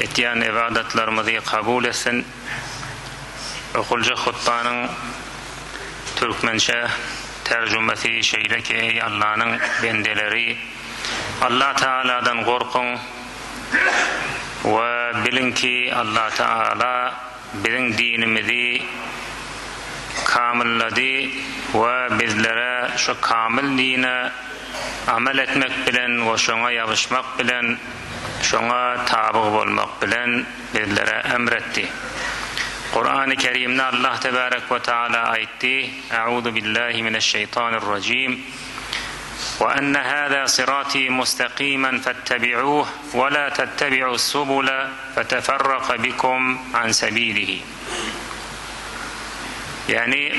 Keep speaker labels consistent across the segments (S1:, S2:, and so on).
S1: Etýän ybadatlarymyzy kabul etsin. Okuljak hutbanyň türkmençe terjümesi şeýle ki, Eý Allanyň bendeleri! Allah Tagaladan gorkuň we biliň ki, Allah Tagala biziň dinimizi kamyllady we bizlere şu kamyl dine amal etmek bilen we şoňa ýabyşmak bilen, şoňa tabyg bolmak bilen bizlere emr etdi. Kurany Kerimde Allah tebarek we taala aýtdy, Euzu billahi mineşşeýtanirrajim. Ve enne hâzâ sirâtî mustakîmen fettebi'ûh ve lâ tettebi'us-subule feteferraka bikum an sebîlihi. Ýagny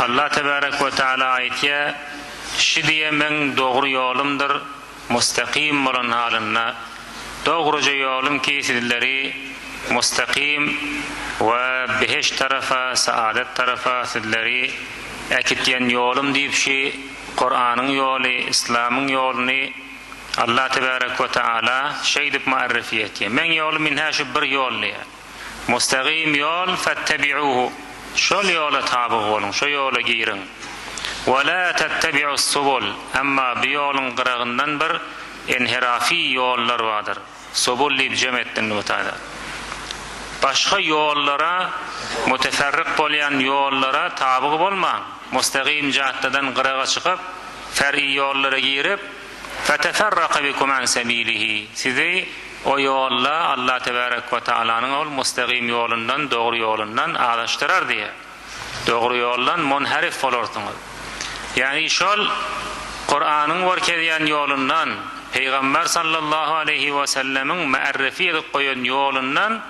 S1: Allah tebarek we taala aýtýar, Şi diýe meň dogry ýolumdyr, mustakym bolan halynda, dogruja ýolum ki sizleri mustakym we behişt tarapa, saadet tarapa sizleri äkitýän ýolum diýip şi Kuranyň ýoly, Islamyň ýoluny Allah tebarek we taala şeýdip muarrifi etýär. Meň ýolum ynha şu bir ýol diýýär. Mustagym ýol fettebi'uhu şol ýola tabyg boluň, şo ýola giriň. Ve la tettebi'us subul emma bu ýoluň gyragyndan bir enhirafi ýollar bardyr. Subul diýip jem etdim bu taýda. Başga ýollara muteferrik bolýan ýollara tabyg bolmaň. Mustagym jatdadan gyraga çykyp, fer'i ýollara girip, Feteferraka bikum an sebilihi, sizi o ýolda Allah tebarek we taalanyň ol mustagym ýolundan, dogry ýolundan azaşdyrar diýýär. Dogry ýoldan munharif bolarsyňyz. Ýagny şol Kuranyň görkezýän ýolundan, Pygamber sallallahu aleýhi we sellemiň müerrifi edip goýan ýolundan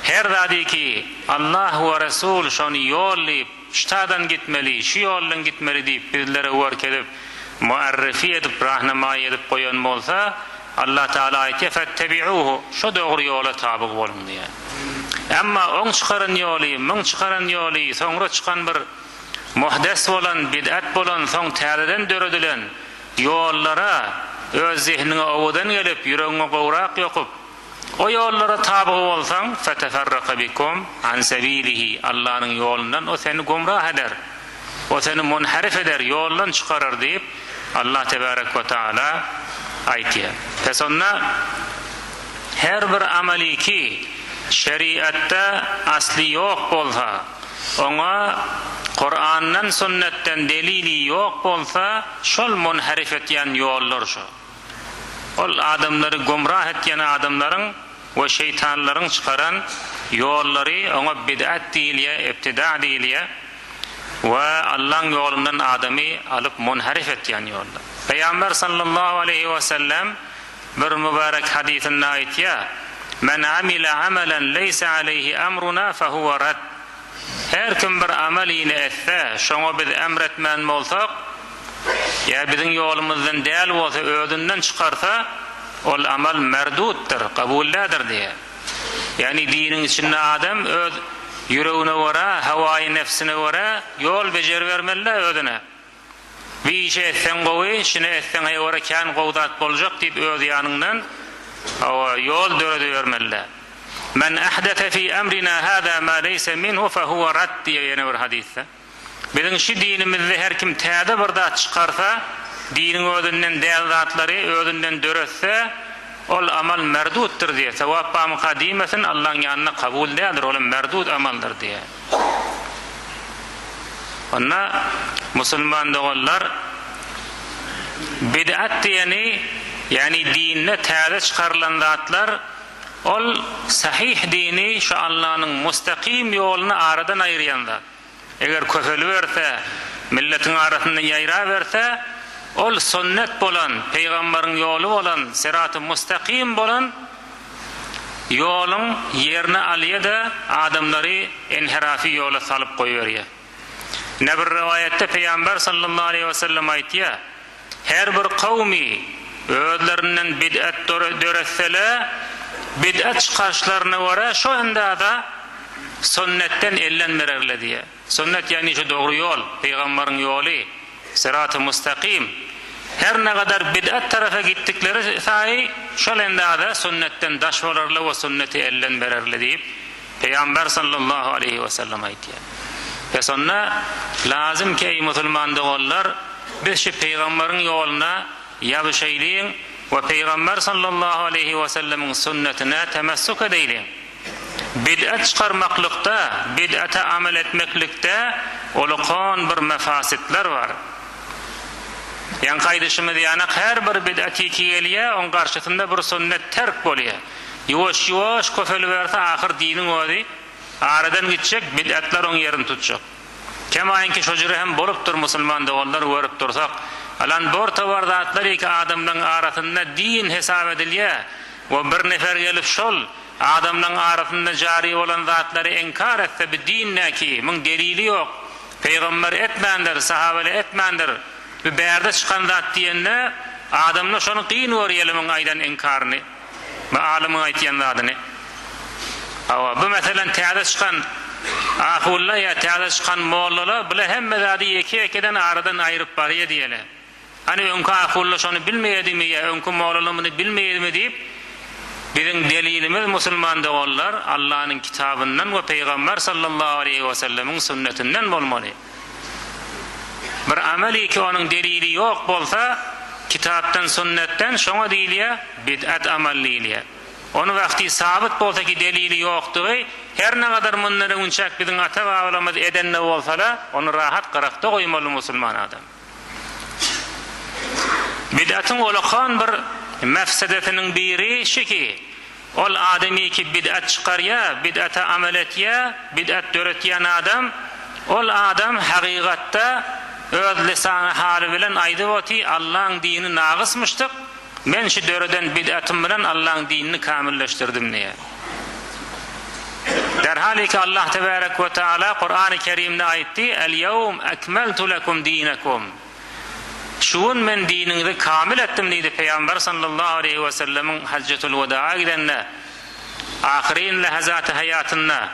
S1: her zady ki Allah we Resul şony ýol diýip, Ştadan gitmeli, şu ýoldan gitmeli diýip bizlere görkezip, muarrifi edip, rahnamaýy edip goýan bolsa, Allah Tagala aýtýar, Fettebi'uhu, şo dogry ýola tabyg boluň diýýär. Emma oň çykaran ýoly, muň çykaran ýoly, soňra çykan bir muhdes bolan, bid'at bolan, soň täzeden döredilen ýollara öz zehniňe owadan gelip, ýüregiňe gowrak ýokup, O ýollara tabyg bolsaň, feteferraka bikum an sebilihi, Allanyň ýolundan o seni gumrah eder, o seni munharif eder, ýoldan çykarar diýip, Allah tebarek we taala aýtýar. Pes onda her bir amaly ki, şeriatda asly ýok bolsa, oňa Kurandan, sünnetden delili ýok bolsa, şol munharif etýän ýollar şo. Ol adamlary gumrah etýän adamlaryň we şeýtanlaryň çykaran ýollary oňa bid'at diýilýär, ibtida diýilýär we Allaň ýolundan adamy alyp munharif etýän ýollar. Pygamber sallallahu aleýhi we sellem bir mübarek hadysynda aýtýar, Men amile amelen leýse aleýhi emruna fehuwe rad. Her kim bir amal ine etse, şoňa biz emr etmän bolsak, ýa biziň ýolumyzdan däl bolsa, özünden çykarsa, ol amal merdutdyr, kabul däldir diýýär. Ýagny diniň içinde adam öz ýüregine görä, hawaýy nebsine görä ýol bejeribermeli-dä özüne. Bir işi etseň gowy, şuny etseň heýwara kän gowy zat boljak diýip öz ýanyňdan, hawa, ýol döredibermeli-dä. Men ahdese fi emrina hâzâ mâ leýse minhu fehuwe rad diýýär ýene bir hadysda. Biziň şu dinimizde her kim täze bir zat çykarsa, diniň özünden däl zatlary özünden döretse, ol amal merdutdyr diýýär. Sogap barmyka diýmesin, Allaň ýanynda kabul däldir, ol hem merdut amaldyr diýýär. Onda musulman doganlar bid'at diýeni, ýagny dinde täze çykarylan zatlar ol sahyh dini şu Allanyň mustakym ýoluny aradan aýyrýan zat. Eger köpeliberse, milletiň arasynda ýaýraberse, ol sünnet bolan, pygambaryň ýoly bolan, syraty mustakym bolan Ýoluň ýerini alýa-da, adamlary enhirafy ýola salyp goýberýär. Ine bir rowaýatda Pygamber sallallahu aleýhi we sellem aýtýar, Her bir kowmy özlerinden bid'at döretsele, bid'at çykaryşlaryna görä şo endada sünnetden elden bererler diýýär. Sünnet ýagny şu dogry ýol, pygambaryň ýoly, syraty mustakym. Her ne gadar bid'at tarapa gitdikleri saýy. şol endaza sünnetden daş bolarlar we sünneti elden bererler diýip, Pygamber sallallahu aleýhi we sellem aýtýar. Bes onda lazym ki eý musulman doganlar biz şu pygamberiň ýoluna ýabyşaýlyň we pygamber sallallahu aleýhi we sellemiň sünnetine temessük edeýliň. Bid'at çykarmaklykda, bid'ata amel etmeklikde ulakan bir mefasitler bar. Ýaňky aýdyşymyz ýanak her bir bid'at ýeke gelýär, oň garşysynda bir sünnet terk bolýar. Ýuwaş-ýuwaş köpeliberse ahyr diniň özi aradan gitjek, bid'atlar oň ýerini tutjak. Kemaýynki şo jüre hem bolupdyr musulman doganlar görüp dursak. Alan bor towar zatlar ýeke adamlaň arasynda din hesap edilýär we bir nefer gelip şol adamlaň arasynda jary bolan zatlary enkar etse bi din näki muň delili ýok pygamber etmändir sahabeler etmändir bi bärde çykan zat diýende adamlar şony kyn görýäle muň aýdan enkaryny. Bu alymyň aýtýan zadyny. Hawa, bu meselem täze çykan ahulla ýa täze çykan mollala bula hemme zady ýeke-ýekeden aradan aýryp barýa diýeli. Hany öňki ahulla şony bilmeýedimi ýa öňki mollala muny bilmeýedimi diýip, biziň delilimiz musulman doganlar Allanyň kitabyndan we pygamber sallallahu aleýhi wesellemiň sünnetinden bolmaly. Bir amel ki onuň delili ýok bolsa, kitapdan, sünnetden, şoňa diýilýär, bid'at amal diýilýär. Ony wagty sabyt bolsa ki delili ýokdugy, her nagadar mundan öňünçäk biziň ata-babalarymyz edende bolsala, ony rahat gyrakda goýmaly musulman adam. Bid'atyň ulakan bir mefsedesiniň biri şi ki, Ol adamy ki bid'at çykarýa, bid'ata amel etýä, bid'at döretýän adam, ol adam hagygatda öz lisany haly bilen aýdyp oty, Allaň dini nagysmyşdyk, men şu döreden bid'atym bilen Allaň dinini kamilleşdirdim diýýär. Derhal ki Allah tebarek we taala Kurany Kerimde aýtdy, El-ýewm ekmeltu lekum dinekum. Şu gün men diniňizi kamil etdim diýdi Pygamber sallallahu aleýhi we sellemiň Hajjatul Wedaa gidende, ahyryn lähezaty haýatynda.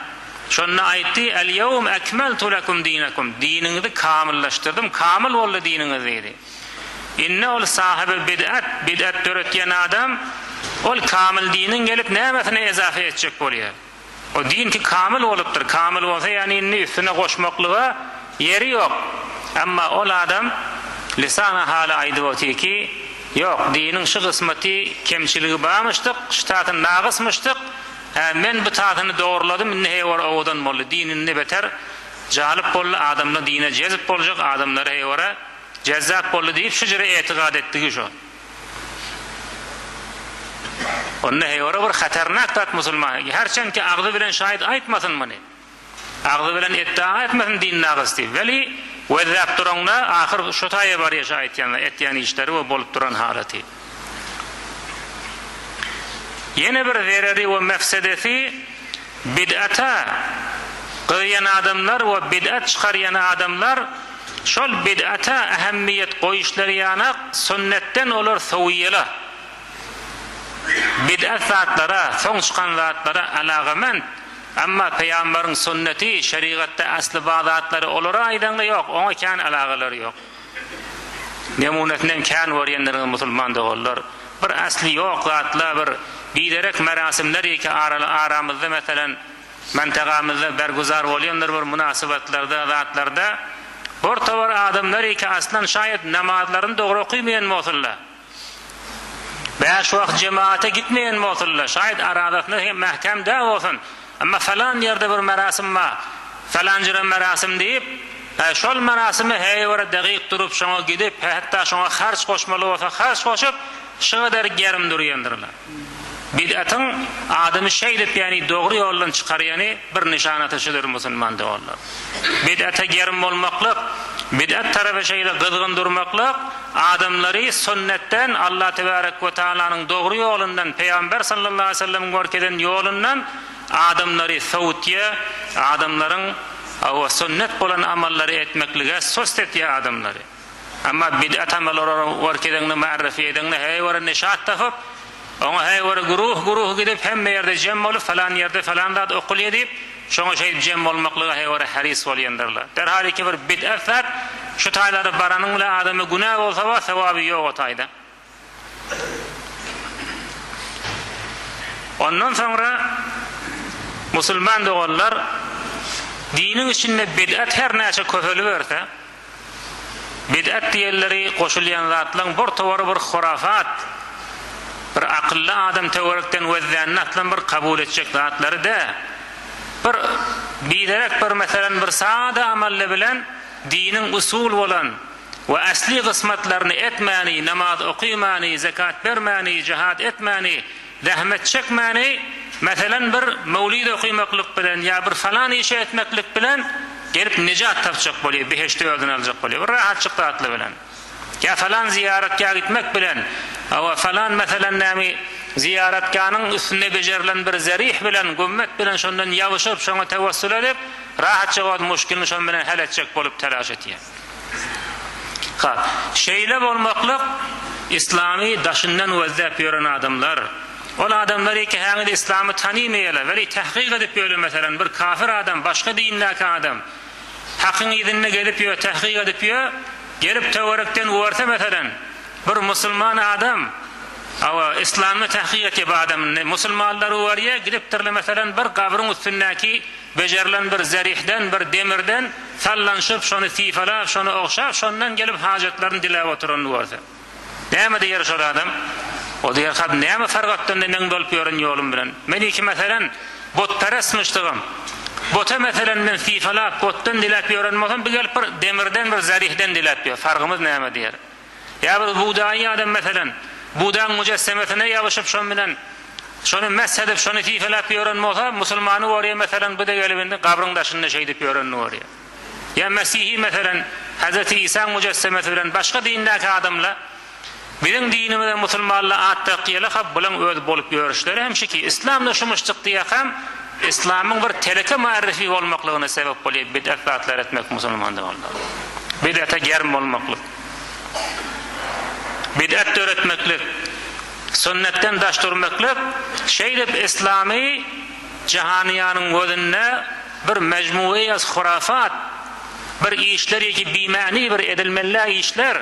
S1: Şonda aýtdy, El-ýewm ekmeltu lekum dinekum, diniňizi kamyllaşdyrdym, kamyl boldy diniňiz diýdi. Indi ol sahyby bid'at, bid'at döretýän adam, ol kamyl diniň gelip nämesine ezafe etjek bolýar? O din ki kamyl bolupdyr, kamyl bolsa ýagny indi üstüne goşmaklyga ýeri ýok. Emma ol adam lisana haly aýdyp otyr ki, ýok, diniň şu gysmaty kemçiligi barmyşdyk, şu tasyny nagysmyşdyk, hä men bu tasyny dogruladym, indi heýwar owadan boldy, din indi beter jalyp boldy, adamlar dine jezp boljak, adamlary heýwara jezzap boldy diýip şu jüre etigat etdigi şo. Onda heýwara bir hatarnak zat musulman. Herçen ki agzy bilen şaýat aýtmasyn muny. Agzy bilen etdaa etmesin din nagys diýip. Weli wezläp duraňda ahyr şo taýa barýa şo aýtýan etýän işleri we bolup duran halaty. Ýene bir zereri we mefsedesi Bid'ata gyzýan adamlar we bid'at çykarýan adamlar şol bid'ata ähemmiýet goýuşlary ýanak sünnetden olar sowýala. Bid'at zatlara, soň çykan zatlara alagament, emma pygambaryň sünneti, şerigatda asly bar zatlary olara aýdaňda ýok, oňa kän alagalary ýok. Nemunesinem kän görýändirňiz musulman doganlar. Bir asly ýok zatla bir biderek merasimler ýeke araly aramyzda meselen mantagamyzda berguzar bolýandyr bir munasybatlarda zatlarda bor towar adamlar ýeke aslan şaýat namazlaryny dogry okymaýan bolsunla. Bäş wagt jemagata gitmeýän bolsunlar, şaýat arazasyna hem mähkäm däl bolsun, emma falan ýerde bir merasim bar, falan jüre merasim diýip, şol merasime heý bir dagyk durup şoňa gidip, hatda şoňa harç goşmaly bolsa harç goşup, şu gadar gerim durýandyrlar. Bid'atyň adamy şeýdip ýagny dogry ýoldan çykarýany bir nyşanasy şudur musulman doganlar. Bid'ata gerim bolmaklyk, bid'at tarapa şeýle gyzgyn durmaklyk adamlary sünnetden, Allah tebarek we taalanyň dogry ýolundan, Pygamber sallallahu aleýhi we sellemiň görkezen ýolundan adamlary sowutýar, adamlaryň hawa sünnet bolan amallary etmeklige sust etýär adamlary. Emma bid'at amallara görkezeňde, muarrify edeňde heý bir nişat tapyp, oňa heý bir güruh-güruh gidip hemme ýerde jem bolup falan ýerde falan zat okulýar diýip, Şoňa şeýdip jem bolmaklyga heýwere haris bolýandyrlar. Derhal iki bir bid'at zat, şu taýlara baranyň bilen adama günä bolsa bar, sowaby ýok o taýda. Ondan soňra musulman doganlar diniň içinde bid'at her näçe köpeliberse, bid'at diýenleri goşulýan zatlaň bir towary bir hurafat, bir akylly adam töwerekden gözlänini aslan bir kabul etjek zatlary dä. Bir biderek bir meselem bir sada amally bilen diniň usul bolan we asly gysmatlaryny etmäni, namaz okymany, zekat bermäni, jihad etmäni, zähmet çekmäni, meselem bir mewlid okymaklyk bilen ýa bir falan işi etmeklik bilen gelip nejat tapjak bolýar, behişdi özüne aljak bolýar, bir rahatjyk zatly bilen. Ýa falan zyýaratgähe gitmek bilen, hawa, falan meselem nämi, zyýaratgäniň üstünde bejerilen bir zerih bilen, gümmet bilen şondan ýabyşyp, şoňa tewessül edip, rahatjyk öz muşkilini şon bilen hal etjek bolup telaş etýär. Ha, şeýle bolmaklyk islamy daşyndan gözläp ýören adamlar, ol adamlar iki häňiz islamy tanymaýarlar, weli tahkyk edip ýörler, meselem, bir kafir adam, başga dindäki adam, Hakyň yzynda gezip ýör, tahkyk edip ýör, gelip töwerekden görse, meselem, bir musulman adam, hawa, yslamda tahkyk etýär bu adam indi, musulmanlary görýär, gidipdirler, meselem, bir gabryň üstündäki bejerilen bir zerihden, bir demirden sallanyşyp, şony sypalap, şony ogşap, şondan gelip hajatlaryny diläp oturanyny görse. Näme diýer şol adam? O diýer, Hab, näme fargatdan-da meň bolup ýören ýolum bilen? Men iki meselen, butperestmişdigim. Buta meselen men sypalap, butdan diläp ýören bolsam, bu gelip bir demirden, bir zerihden diläp ýör. Fargymyz näme diýer. Ýa bir budaýy adam meselen, budaň müjessemesine ýabyşyp şon bilen, şony mesh edip, şony sypalap ýören bolsa, musulmany görýär meselen, bu-da gelip indi gabryň daşynda şeýdip ýörenini görýär. Ýa mesihi meselen Hezreti Isaň müjessemesi bilen başga dindäki adamla biziň dinimize musulmanla at dakýala ha bulaň öz bolup ýörüşleri hem şiki islamda şumuşjyk diýakam islamyň bir teleke muarrifi bolmaklygyna sebep bolýar bid'at zatlar etmek musulmanda bolmak bid'ata germ bolmaklyk bid'at döretmeklik sünnetden daş durmaklyk şeýdip islamy Jahanyýanyň gözünde bir mejmueýas hurafat, bir işler ýeki bimany bir edilmeli işler,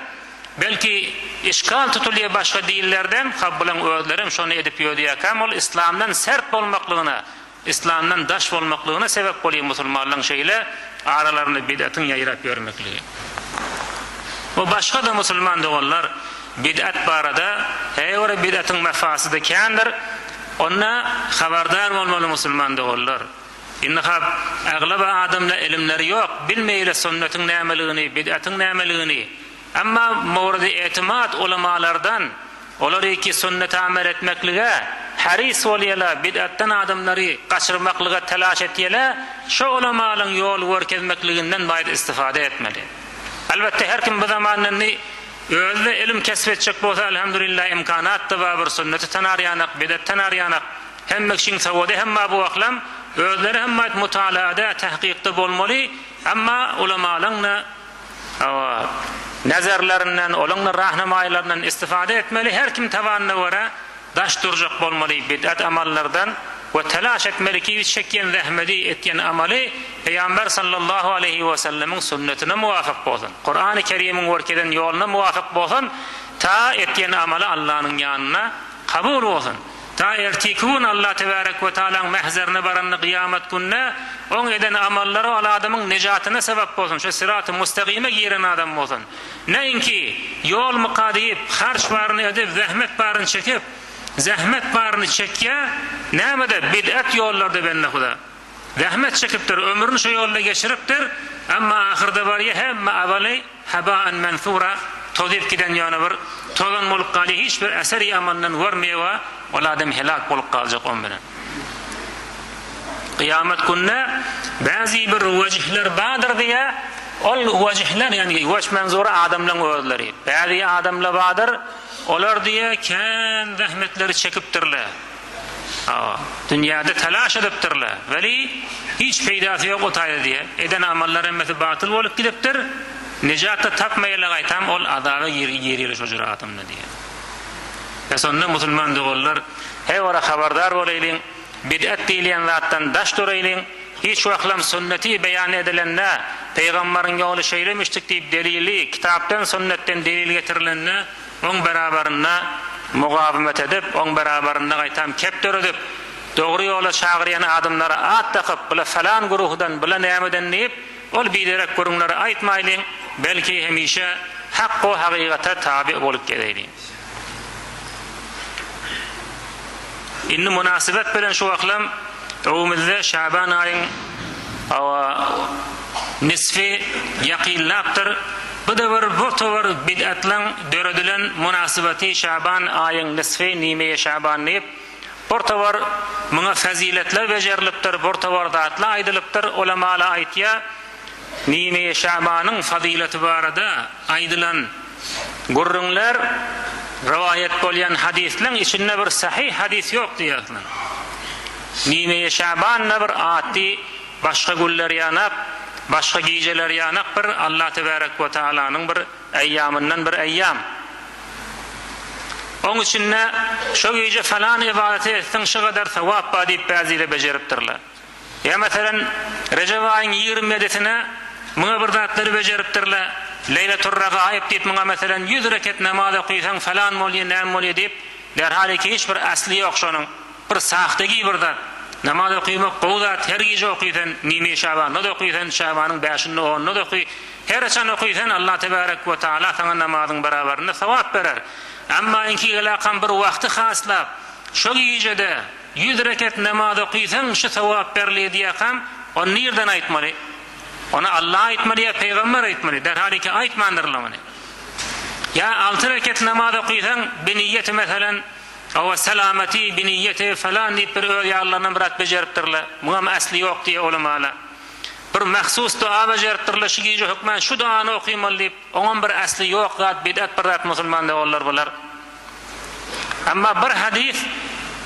S1: belki işgal tutulýar başga dinlerden, ha bulaň özlerem şony edip ýödýäkäm ol islamdan sert bolmaklygyna, islamdan daş bolmaklygyna sebep bolýar musulmanlaň şeýle aralarynda bidatyň ýaýrap ýörmekligi. We başga-da musulman doganlar bidat barada, heý bidatyň mefasydy kändir, Onda habardar bolmaly musulman doganlar. Indi hap aglaba adamda ilimleri ýok, bilmeýle sünnetiň nämeligini, bid'atyň nämeligini. Emma mowridi etimat ulamalardan, olary ki sünnete amel etmeklige haris bolýala, bid'atdan adamlary gaçyrmaklyga telaş etýele, şo ulamalaň ýol görkezmekliginden baýd istifade etmeli. Elbetde her kim bu zamanda indi Özi-de ilim kesp etjek bolsa elhamdülillah imkanat-da bar bir sünneti tanar ýanak, bidat tanar ýanak. Hemme kişiň sowady hem bar bu wagtlam, özleri hem baýt mutalaada, tahkykda bolmaly, emma ulamalaň-da hawa nazarlaryndan, olaň-da rahnamaýlaryndan istifada etmeli, her kim tabanyna görä Daş durjak bolmaly bid'at amallardan we telaş etmeli ki çekýän zähmedi, etýän amaly Pygamber sallallahu aleýhi we sellemiň sünnetine muwafyk bolsun, Kurany Kerimiň görkezen ýoluna muwafyk bolsun, ta etýän amaly Allanyň ýanynda kabul bolsun. Ta ertiki gün Alla tebarek we taalaň mähzerine baranda gyýamat gününe oň eden amallary ol adamyň nejatyna sebäp bolsun, şo syraty mustagyma giren adam bolsun. Näinki, ýolmyka diýip, harç baryny edip, zähmet baryny çekip, zähmet baryny çekýä, nämede, bid'at ýollarda bende Huda. Zähmet çekipdir, ömrüni şo ýolda geçiripdir, emma ahyrda barýa hemme amaly haba'an mensura, tozyp giden ýöne bir tozan bolup galýa, hiç bir eseri amalyndan görmeýä we ol adam helak bolup galjak on bilen. Kyýamat gününe bäzi bir wejhler bardyr diýýär. Ol wejhler, ýagny wejh menzura adamlaryň özleri. Bäzi adamlar bardyr, olar diýýär, kän zähmetleri çekipdirler. Hawa, dünýäde talaş edipdirler. Weli hiç peýdasy ýok o taýda diýýär. Eden amallary hemmesi batyl bolup gidipdir. Nejat-da tapmaýarlar gaýtam ol azaba girýär şo jür adamlar diýýär. Bes onda musulman doganlar, her bir habardar bolaýlyň, bid'at diýilýän zatdan daş duraýlyň, hiç wagtlam sünneti beýan edilende, pygambaryň ýoly şeýlemişdik diýip delili, kitapdan sünnetden delil getirilende, oň berabarynda mugawymat edip, oň berabarynda gaýtam kep döredip. Dogry ýola çagyrýan adamlara at dakyp, bula falan guruhdan, bula nämeden diýip, ol biderek gürrüňleri aýtmaýlyň, belki hemişe hak we hakykata taby bolup gezeýliň. Indi mynasybet bilen şu wagtlam öwümizde Şaban aýyň hawa nisfi ýakynlapdyr. Bu-da bir bir towar bid'atlaň döredilen mynasybeti Şaban aýyň nisfi, nimeýe Şaban diýip, bir towar muňa fazyletler bejerilipdir, bir towar zatlar aýdylypdyr, ulamala aýtýar, Nimeýe Şabanyň fazyleti barada aýdylan gürrüňler, rowaýat bolýan hadyslyň içinde bir sahyh hadys ýok diýýärler. Nimeýe Şaban-da bir atdy, başga günler ýanak, başga gijeler ýanak bir Allah tebärek we taalanyň bir eýýamyndan bir eýýam. Oň içinde şo gije falan ybadaty etseň şu gadar sogap bar diýip bäzile bejeripdirler. Ýa meselem, Rejep aýyň 27-sine muňa bir zatlary bejeripdirler, Leýletur-Regaib diýip muňa meselem ýüz reket namaz okysaň falan bolýa, näme bolýa diýip, derhal-ki hiç bir asly ýok şonuň. Bir sahtegi bir zat. Namaz okymak gowy zat, her gije oky sen, nimi şabanda-da oky sen, şabanyň bäşinde, onunda-da oky. Her haçan oky sen, Allah tebarek we taala saňa namazyň barabarynda sogap berer. Emma iňki gelakam bir wagty haslap, şo gijede ýüz reket namaz okysaň şu sogap berilýär diýýäkam, ony nirden aýtmaly? Ony Allah aýtmaly ýa pygamber aýtmaly? Derhal iki aýtmandyrlar muny. Ýa alty reket namaz okysaň, bi niýeti meselen, Hawa, selameti biniýeti falan diýip bir öz ýalylaryndan bir at bejeripdirler. Muňam äsli ýok diýýär ulamala. Bir mahsus dua bejeripdirler, şu gije hökmän şu duany okymaly diýip, oňam bir äsli ýok zat, bid'at bir zat musulman doganlar bular. Emma bir hadys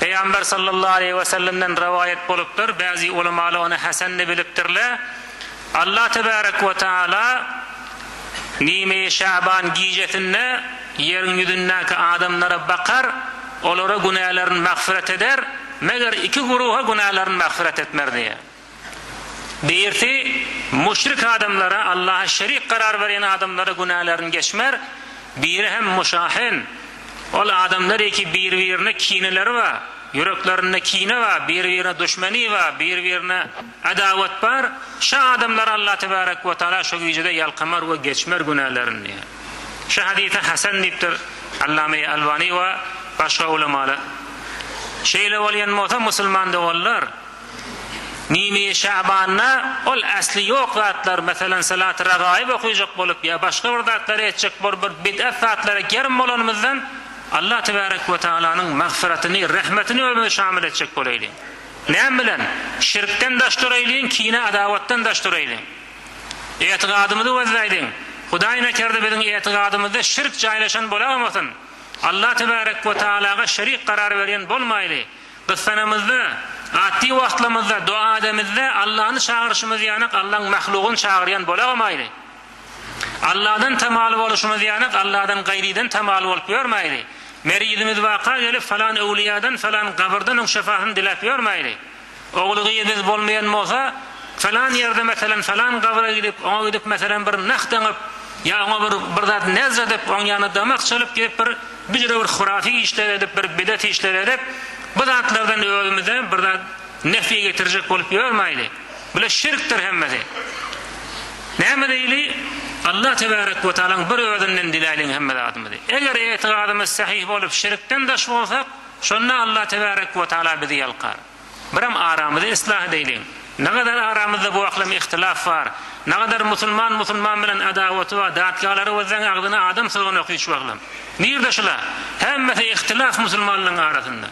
S1: Pygamber sallallahu aleýhi we sellemden rowaýat bolupdyr, bäzi ulamalar ony hasan diýip bilipdirler. Allah tebarek we taala Nime-i Şaban gijesinde ýeriň ýüzündäki adamlara bakar, olara günälerini magfyret eder, meger iki guruha günälerini magfyret etmer diýýär. Birisi müşrik adamlara, Allaha şerik karar berýän adamlara günälerini geçmer, biri hem muşahin, ol adamlar eki bir-birine kineleri bar, ýüreklerinde kine bar, bir-birine duşmeni bar, bir-birine Adawat bar, şa adamlary Allah tebarek we taala şo gijede ýalkamar we geçmer günälerini diýýär. Şu hadysy hasan diýipdir Allame Albani we başga ulamalar. Şeýle bolýan bolsa musulman doganlar, nimi şabanda ol asly ýok zatlar, meselem salat ragaib okyjak bolup ýa başga bir zatlary etjek bolup bir bid'at zatlara germ bolanymyzdan Allah tebarek we taalanyň magfyratyny, rehmetini özümize şamil etjek bolaýlyň. Näme bilen? Şirkden daş duraýlyň, kine-adawatdan daş duraýlyň. Etigadymyzy gözläýliň. Hudaý nekerde biziň etigadymyzda şirk jaýlaşan bolaýmasyn. Allah tebärek we taalaga şerik karar berýän bolmaýly. Gyssanamyzda, atdy wagtlamyzda, doga edemizde Allany çagyryşymyz ýanak Allaň mahlugyny çagyrýan bolagamaýly. Alladan tamaly boluşymyz ýanak Alladan gaýrydan tamaly bolup ýörmäýli. Merizimiz waka gelip falan öwlüýadan falan gabyrdan oň şefasyny diläp ýörmäýli. Ogly gyzyz bolmaýan bolsa falan ýerde meselem falan gabra gidip oňa gidip meselem bir nah daňyp ýa oňa bir bir zat nezr edip oň ýanyna damak çalyp gidip bir büjre bir hurafy işler edip bir bidat işler edip bu zatlardan özümize bir zat Nefi getirjek bolup ýörmäýli. Bule şirkdir hemmesi. Näme diýli? Allah tebarek we taalaň bir özünden diläýliň hemme zadymyzy. Eger etigadymyz sahyh bolup şirkden daş bolsak, şonda Allah tebarek we taala bizi ýalkar. Birem aramyzy islah edeýliň. Nagadar aramyzda bu wagtlam ihtilaf bar. Nagadar musulman musulman bilen adawaty bar. Datgalary gözleň agzyna adam syganok hiç wagtlam. Nirde şula? Hemmesi ihtilaf musulmanlaryň arasynda.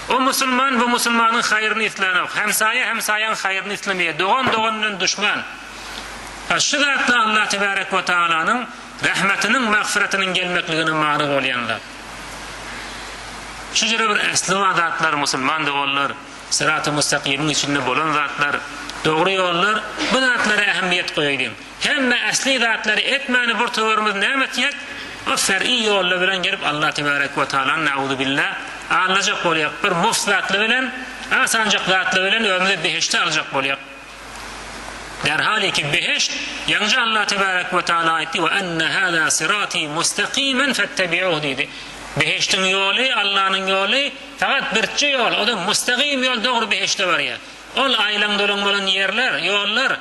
S1: O musulman bu musulmanyň haýryny islänok. Hemsaýa hemsaýaň haýryny islemeýär. Dogan dogan bilen duşman. Ha şu zatlar Allah tebarek we taalanyň rahmetiniň magfyratynyň gelmekligine many bolýan zat. Şu jüre bir äsli bar zatlar musulman doganlar syraty mustakymyň içinde bolan zatlar dogry ýollar bu zatlara ähmiýet goýaýlyň. Hemme äsli zatlary etmäni bir töwerimiz näme etýäk? O fer'i ýolla bilen gelip Allah tebarek we taalany nauzubilla aldajak bolýak. Bir muft zatly bilen, asanjak zatly bilen özümize behişdi aljak bolýak. Derhaliki behişt ýaňja Allah tebarek we taala aýtdy we enne hâzâ sirâtî mustakimen fettebi'uh diýdi. Behişdiň ýoly, Allanyň ýoly fakat birje ýol, o-da mustagym ýol dogry behişde barýar. Ol aýlaň-dolaň bolan ýerler, ýollar,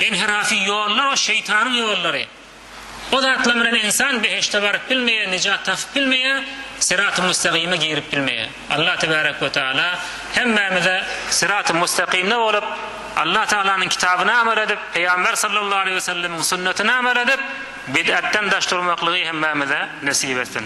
S1: enhirafy ýollar o şeýtanyň ýollary. O zatlar bilen ynsan behişde baryp bilmeýär, nijat tapyp bilmeýär, syraty mustagyma girip bilmeýär. Allah tebarek we taala hemmämize syraty mustakymda bolup, Allah Taalanyň kitabyna amal edip, Pygamber sallallahu aleýhi we sellemiň sünnetine amal edip, bid'atdan daş durmaklygy hemmämize nesip etsin.